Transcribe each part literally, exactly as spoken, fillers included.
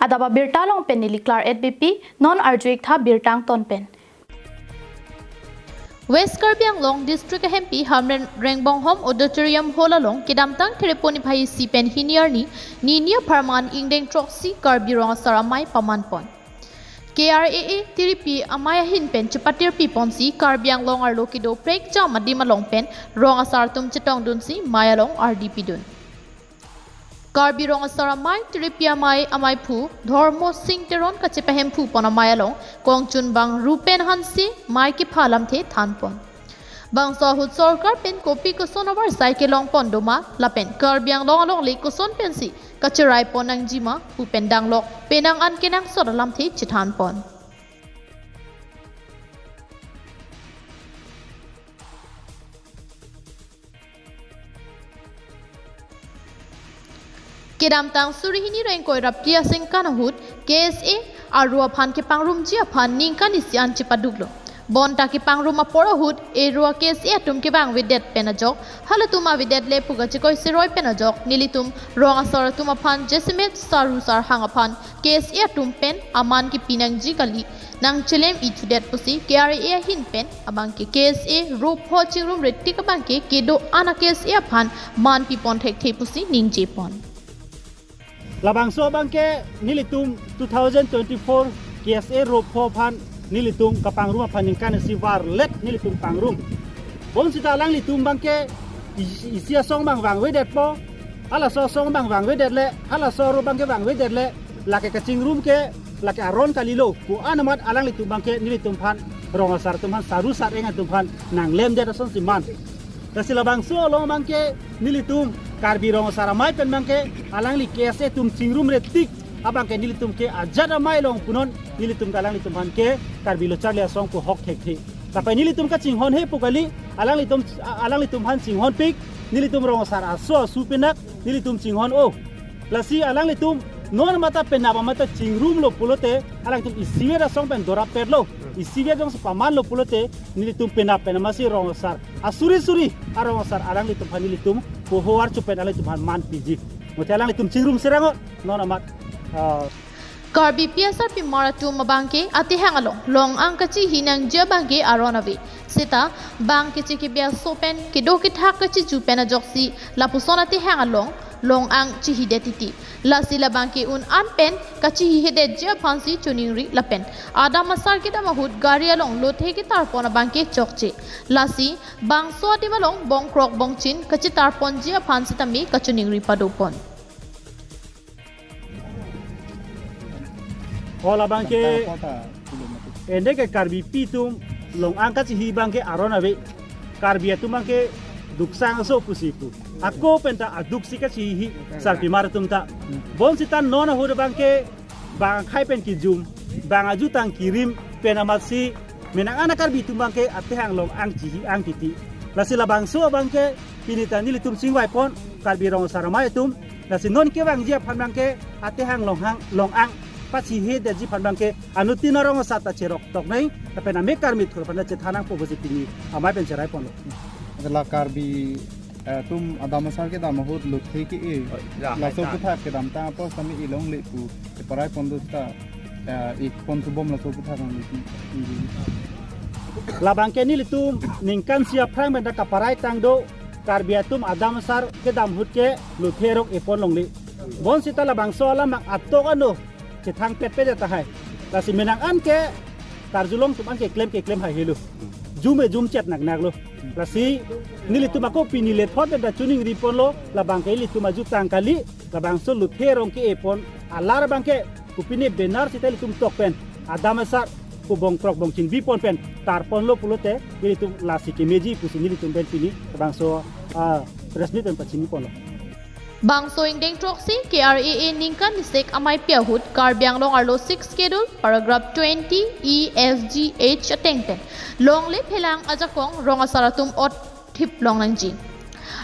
Adap abirta along pen neli Claret Beypi, non arju-ik tha birta angton pen. West Karbi Anglong District ahempi Hamren Rengbonghom Auditorium Hall along kedamtang Threpo niphai isi pen hini arni, nini apharman ingdeng throksi Karbi Rong Asar Amei pamanpon. K R A A tiripi amei ahin pen chepatirpiponsi Karbi Anglong arlo kedo prekjam adim along pen rong asar atum chetongdunsi mei along ardi pidun. Karbi Rong Asar Amei tiripi amei ameiphu Dhormo Sing Teron kachepahemphupon amei along kongchunbang Rupen Hanse mei kepha alamthe thanpon. Bangso ahut sorkar pen kopi koson avarsai kelongpon doma lapen Karbi Anglong alongle koson pensi kacheraipon nangjima pu pen danglok penang an kenangsot alamthe chethanpon. Kedamtang suri hini ra ingkoi ra phli asengkan ahut K S A aro aphan kepangrumji aphan ningkan isi an chepaduklo. Bonta kepangrum apor ahut aro K S A atum kevangvedet pen ajok halatum avedet le pu kachekoi seroi pen ajok nelitum rong asar atum aphan jasemet saru sarhang aphan K S A atum pen aman kepi nangji kali nangchelem-i thudet pusi K R A A ahin pen abangke K S A ropho chingrumre tik abangke kedo-an a K S A aphan man pipon thekthe pusi ningjepon. Labangso abangke nelitum two thousand twenty-four K S A ropho aphan nelitum kapangrum aphan ningkan isi varlet nelitum pangrum. Bonsita alanglitum abangke isi isi asong abang vangvedetpo, halaso asong abang vangvedet le, halaso aro abangke vangvedet le, lake kachingrum ke, lake aron kalilo pu-an amat alanglitum abangke nelitum aphan rong asar atum aphan saru sar-eng atum aphan nanglemdet asonsi man. Lasi labangso along abangke nelitum Karbi Rong Asar Amei pen abangke alangli K S A atum chingrumre tik abangke nelitum ke ajat amei along punon nelitum ke alanglitum aphan ke Karbi lo charli asong pu hok thekthe. Lapen nelitum kachinghon he pu kali, alanglitum, alanglitum aphan chinghonpik, nelitum rong asar aso asu penak, nelitum chinghon-o. Lasi alanglitum non mata penap amata chingrumlo pulote, alanglitum isivet asong pen dorap petlo, isivet jongsi pamanlo pulote, nelitum penap pen amatsi rong asar asuri suri arong asar alanglitum aphan nelitum poho archu pen alanglitum aphan man piji. Mate alanglitum chingrum serangot non amat, ah, Karbipi asarpimar atum abangke atehang along long-ang kachihi nangji abangke aron ave. Seta bang kechekebe aso pen kedo kethak kachiju pen ajoksi lapuson atehang along long-ang chihidet titi. Lasi labangke un-an pen kachihihedetji aphansi choningri lapen adam asar kedam ahut gari along lothe ketarpon abangke chokche. Lasi bangso adim along bongkrok bongchin kachetarponji aphan sitame kachoningri padopon. Hola abangke, ende ke Karbipi atum long-ang kachihi abangke aron ave. Karbi atum abangke duksang aso pusi pu. Ako penta aduksi kachihi sarpimar atum ta. Bonsita non ahut abangke bang akhai pen kijum, bang ajutang kirim pen amatsi menang an a Karbi atum abangke atehang long-ang chihi-ang titi. Lasi labangso abangke pini ta nelitum chingvaipon Karbi Rong Asar Amei atum. Lasi non kevangji aphan abangke atehang long-ang, long-ang pachihedetji aphan abangke anuttin arong asar ta cherok toknei, lapen amek karmi thur aphan ta chethan nangpo pusi pini amei pen cheraiponlo. La Karbi, eh, atum adam asar kedam ahut lothe ke-e. Oh, ya, laso hai, ta. Aputhak kedamtang apor sami ilongle pu keparai pon do ta, eh, ik pon tubom laso aputhak nang lothe. Labangke nelitum ningkan isi aphrang pen ta kaparai tang do Karbi atum adam asar kedam ahut ke lothe rok epon longle. Bonsita labangso alam abang atok ano chethang petpet tahai. Lasi menang an ke karjulong atum an keklem keklem haihelo. Jum e jum chet naknaklo. Lasi nelitum ako pini lethot pen ta choningriponlo, labangke ilitum ajutang kali, labangso lothe rong ke-epon alar abangke kopine benar sita ilitum tok pen adam asar ko bongkrok bongchin bipon pen tarponlo pulote ilitum lasi kemeji pusi nelitum pen pini labangso, ah, press meet pen pachiniponlo. Bangso ingdeng throksi K R A A ningkan isek ameipi ahut Karbi Anglong arlo sixth schedule paragraph twenty E F G H ateng pen longle phelang ajakong rong asar atum ot thip long nangji.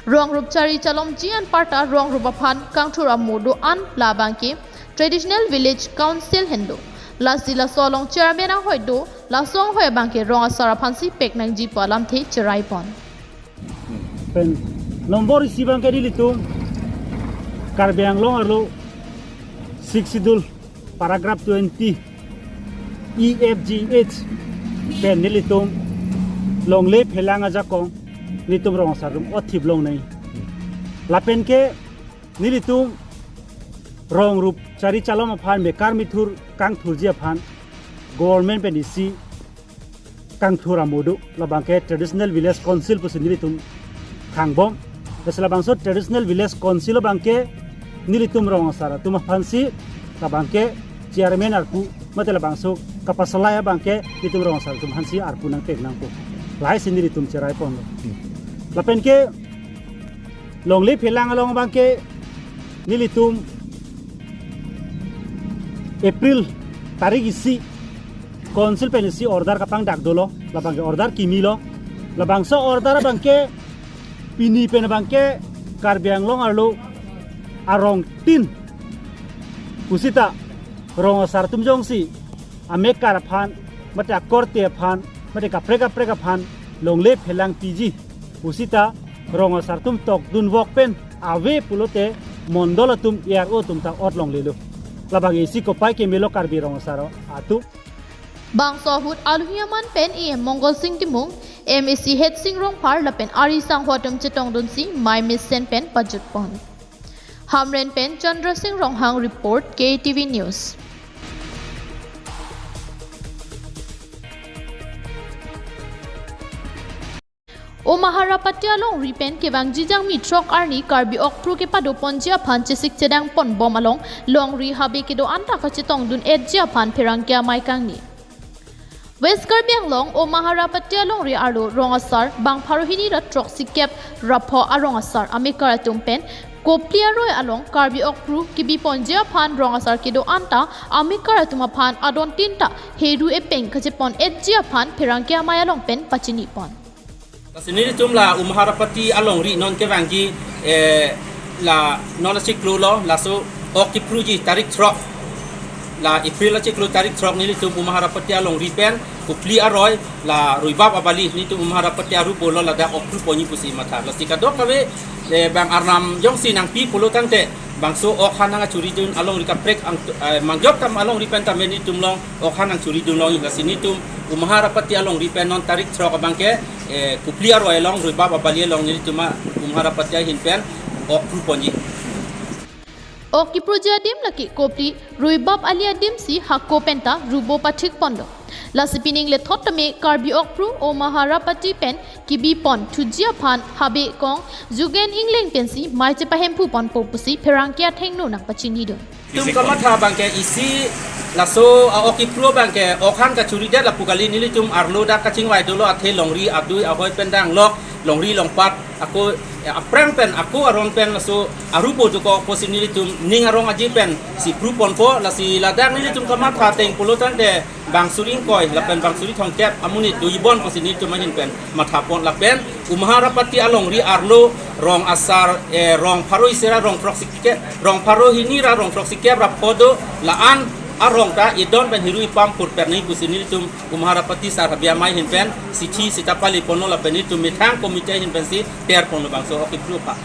Rong rup chari chalomji anparta rong rup aphan kangthur amo do-an labangke traditional village council henlo. Lasi laso along chairman anghoi do, laso anghoi abangke rong asar aphansi pek nangji pu alamthe cheraipon. Pen nombor isi abangke nelitum Karbi Anglong arlo sixth schedule paragraph twenty E F G H pen nelitum longle phelang ajakong nelitum rong asar atum othip longnei. Lapen ke nelitum rong rup chari chalom aphan mekar mithur kangthurji aphan government pen isi kangthur amodu labang ke Traditional Village Council pusi nelitum thangbom. Lasi labangso Traditional Village Council abang ke nelitum rong asar atum aphansi labang ke chairman arpu mate labangso kapasalai abang ke nelitum rong asar atum aphansi arpu nangpek nangpo. Lahai si nelitum cherai ponlo. Lapen ke longle phelang along abang ke nelitum April tarik isi council pen isi order kapangdak dolo, labang ke order kimilo. Labangso order abang ke pini pen abang ke Karbi Anglong arlo arong tin pusita rong asar atum jongsi amekar aphan mate akorte aphan mate kaprek kaprek aphan longle phelang piji pusita rong asar atum tokdun vok pen ave pulote mondol atum A R O atum ta ot longlelo. Labang isi kopai kemelo Karbi rong asar atum. Bangso ahut alohi aman pen A M Mongol Sing Timung, M A C Head Sing Rongphar lapen ari sangho atum chetongdunsi mei mesen pen pajutpon. Hamren pen Chandra Sing Ronghang report, K T V News. Omaharapati alongri pen kevangji Jangmi throk arni Karbi Okphru kepadoponji aphan chesik chedang ponbom along longri habe kedo-an ta kachetongdun-etji aphan pherangke amei kangni. West Karbi Anglong, Omaharapati alongri arlo rong asar bang pharo hini ra throksi kep ra pho arong asar amekar atum pen Kopli aroi along Karbi Okphru kebiponji aphan rong asar kedo-an ta amekar atum aphan adon tin ta heru epeng kachepon-etji aphan pherangke amei along pen pachinipon. Lasi nelitum la Omaharapati alongri non kevangji, eh, la non achiklo lo, laso ok kiphruji tarik throk. La April achiklo tarik throk nelitum Omaharapati alongri pen Kopli aroi la Ruibap abali nelitum Omaharapati arupo lo ladak ok phruponji pusi matha. Lasi kadokave, eh, bang arnam jongsi nangpi pulo tangte bangso ok han nangchuridun alongri kaprek ang, eh, mangjok kam alongri pen tame nelitum along ok han nangchuridun long, lasi nelitum Omaharapati alongri pen non tarik throk abang ke, eh, Kopli aroi along Ruibap abali along nelitum Omaharapati ahin pen ok phruponji. Ok kiphruji adim lake Kopli Ruibap ali adim si hako pen ta rubo pathikponlo. Lasi pining lethot tame Karbi Okphru Omaharapati pen kebipon thuji aphan habe kong Jugen Engleng pensi mei chepahemphupon po pusi pherangke athengno nangpachinidun. Nelitum kamatha abang ke isi laso a-ok kiphru abang ke ok han kachuridet lapu kali, nelitum arlo dak kachingvai dolo, athe longri adui ahoi pen danglok, longri longpat ako, eh, aphrang pen ako aron pen laso arupo dokok pusi nelitum ning arong aji pensi phruponpo. Lasi ladak nelitum kamatha ateng pulo tangte bang suri ingkoi lapen bang suri thomkep amonit dojibom pusi nelitum ahin pen mathapon lapen Omaharapati alongri arlo rong asar, eh, rong pharo isi ra rong throksi kep, rong pharo hini ra rong throksi kep ra pho do, la-an arong ta idon pen heru ipam purper nangji pusi nelitum Omaharapati sar habe amei ahin pen sithi sita paliponlo lapen nelitum methang committee ahin pensi terponlo bangso ok kiphru aphan.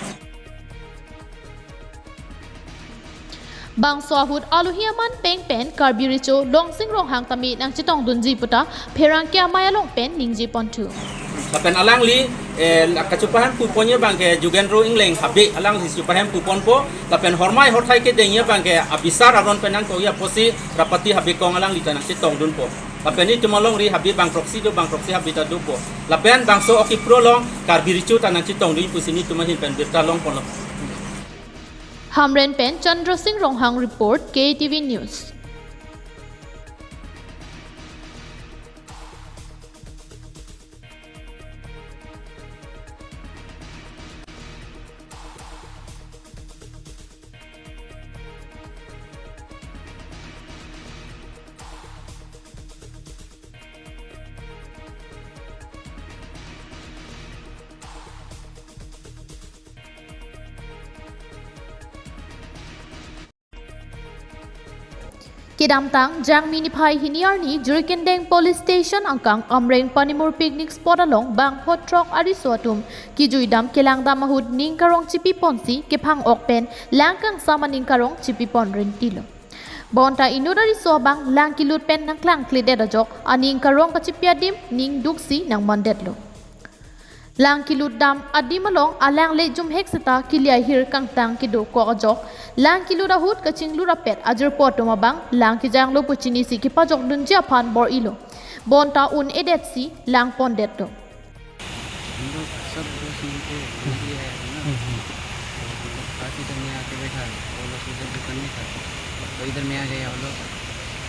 Bangso ahut alohi aman peng pen Karbi Recho Longsing Ronghang tame nangchetongdunji puta pherangke amei along pen ningjeponthu. Lapen alangli, eh, la kachepahemphuponji abang ke Jugendro Engleng habe alangli chepahemphuponpo. Lapen hormai horthai kedengji abang ke abisar aron pen nangkokji apotsi Rapati habe kong alangli ta nangchetongdunpo. Lapen nelitum alongri habe bang throksi do, bang throksi habe ta dopo. Lapen bangso ok kiphru along Karbi Recho ta nangchetongdun pusi nelitum ahin pen birta longponlo. Hamren pen Chandra Sing Ronghang report, K T V News. Kedamtang Jangmi niphai hini arni Jirikindeng Police Station angkang Amreng Panimur picnic spot along bang pho throk ariso atum kijuidam kelangdam ahut ning karong chipiponsi kephang ok pen lang kangsam aning karong chipipon rentilo. Bonta inut ariso abang lang kelut pen nangklangkledet ajok aning karong kachipi adim ning duksi nangmondetlo. Lang kelut dam adim along alang le jumhek seta kili ahir kangtang kedokok ajok lang kelut ahut kachinglu rapet ajirpo atum abang lang kejanglo pu chinisi kepajokdunji aphan bor-ilo. Bonta un-edetsi lang pondetlo. हम लोग सब दोस्त मिलके घूम के आए थे ना। हम्म, हम्म। तो हम लोग पास इधर में आके बैठा, वो लोग उधर दुकान में था, तो इधर में आ गया वो लोग।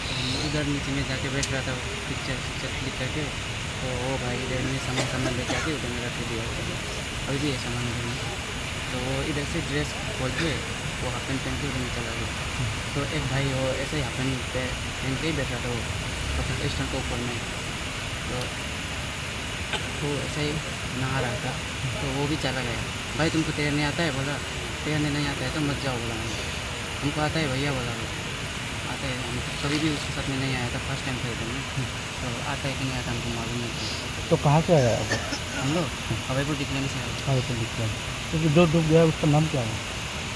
तो हम उधर नीचे में जाके बैठ रहा था, पिक्चर पिक्चर क्लिक करके। तो वो भाई इधर में सामान सामान लेके आके उधर में रख दिया। अभी भी है सामान उधर में। तो वो इधर से ड्रेस खोल के वो हाफ पैंट पहन के उधर में चला गया। तो एक भाई वो ऐसे ही हाफ पैंट पह- पहन के ही बैठा था, वो पचास स्टैंड के ऊपर में। तो वो ऐसे ही नहा रहा था, तो वो भी चला गया। "भाई, तुमको तैरने आता है?" बोला। "तैरने नहीं आता है तो मत जाओ," बोला। "हमको आता है भैया," बोला वो। "आता है, हम कभी भी उसके साथ में नहीं आया था, फर्स्ट टाइम था इधर में, तो आता है कि नहीं आता हमको मालूम नहीं था।" तो कहाँ से आया अब? हम लोग हवाईपुर डिकलैंड से आए। हाँ, तो दिख रहा है। तो जो डूब गया उसका नाम क्या है?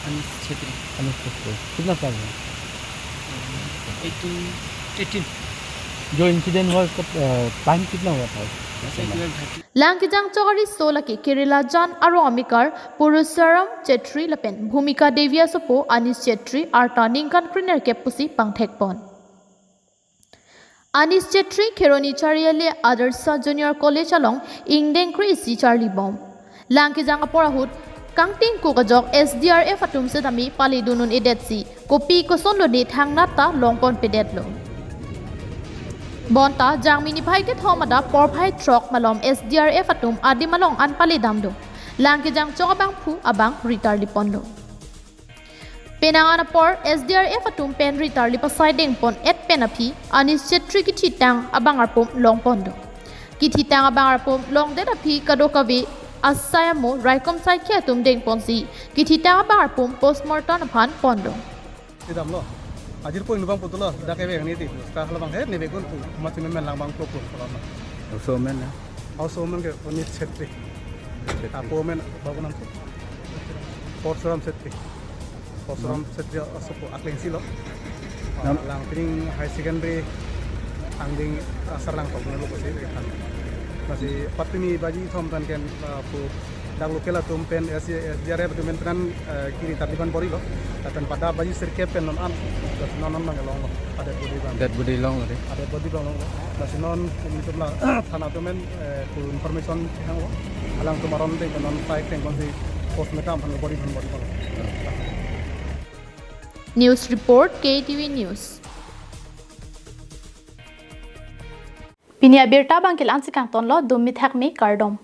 अनिश छेत्री। अनिश छेत्री। कितना साल है? एटीन। एटीन। जो इंसिडेंट हुआ उसका टाइम कितना हुआ था? ऐसे twelve thirty. Lang kejang chok ariso lake Kerala jan arong amekar Purusharam Chetri lapen Bhumika Devi asopo Anish Chetri arta ningkan krenerkep pusi pangthekpon. Anish Chetri Kheroni Chariali Adarsha Junior College along ingdeng kre-isi charlibom. Lang kejang apor ahut kangtingkuk ajok S D R F atum setame paledun un-edetsi kopi kosonlo ne thangnat ta longponpedetlo. Bonta jangmi niphai kethom adap porphai throk malom S D R F atum adim along an paledamlo. Lang kejang chok abangphu abang ritarliponlo. Penang an apor S D R F atum pen ritarli pasai dengpon-et pen aphi Anish Chetri kithitang abang arpum longponlo. Kithitang abang arpum longdet aphi kadokave asai amo raikom saikhi atum dengponsi kithitang abang arpum postmortem aphan ponlo. Idamlo. Ajirpo inut abang putulo, dak ebe ang niti. Sta halabang he, nebe kun pu, mati memen lang abang pulo pu, halabang. Oso men ya? Oso men ke Anish Chetri. Apo men, babu nam tu. Porsuram Chetri. Porsuram Chetri asopo akleng silo. Nam- Lang pining high secondary angding asar lang toklo ko si kan. Masi patumi baji thom tan ken, ah, pu dak local atum pen S D R F atum pen, eh, kiri tadi ban bor-ilo. Lapen pada baji sirkep pen non an, non non nang longlo. Ada body ban. Dead body longlo de. Ada body ban longlo. Lasi non ini tum la thana atum pen, eh, ku information hanglo. Alangtum aron deng non five deng konsi postmortem aphan body ban bor-ilo. News report, K T V News. Pini abirta abang ke la-ansi kangtonlo, dumi thakmi, kardom.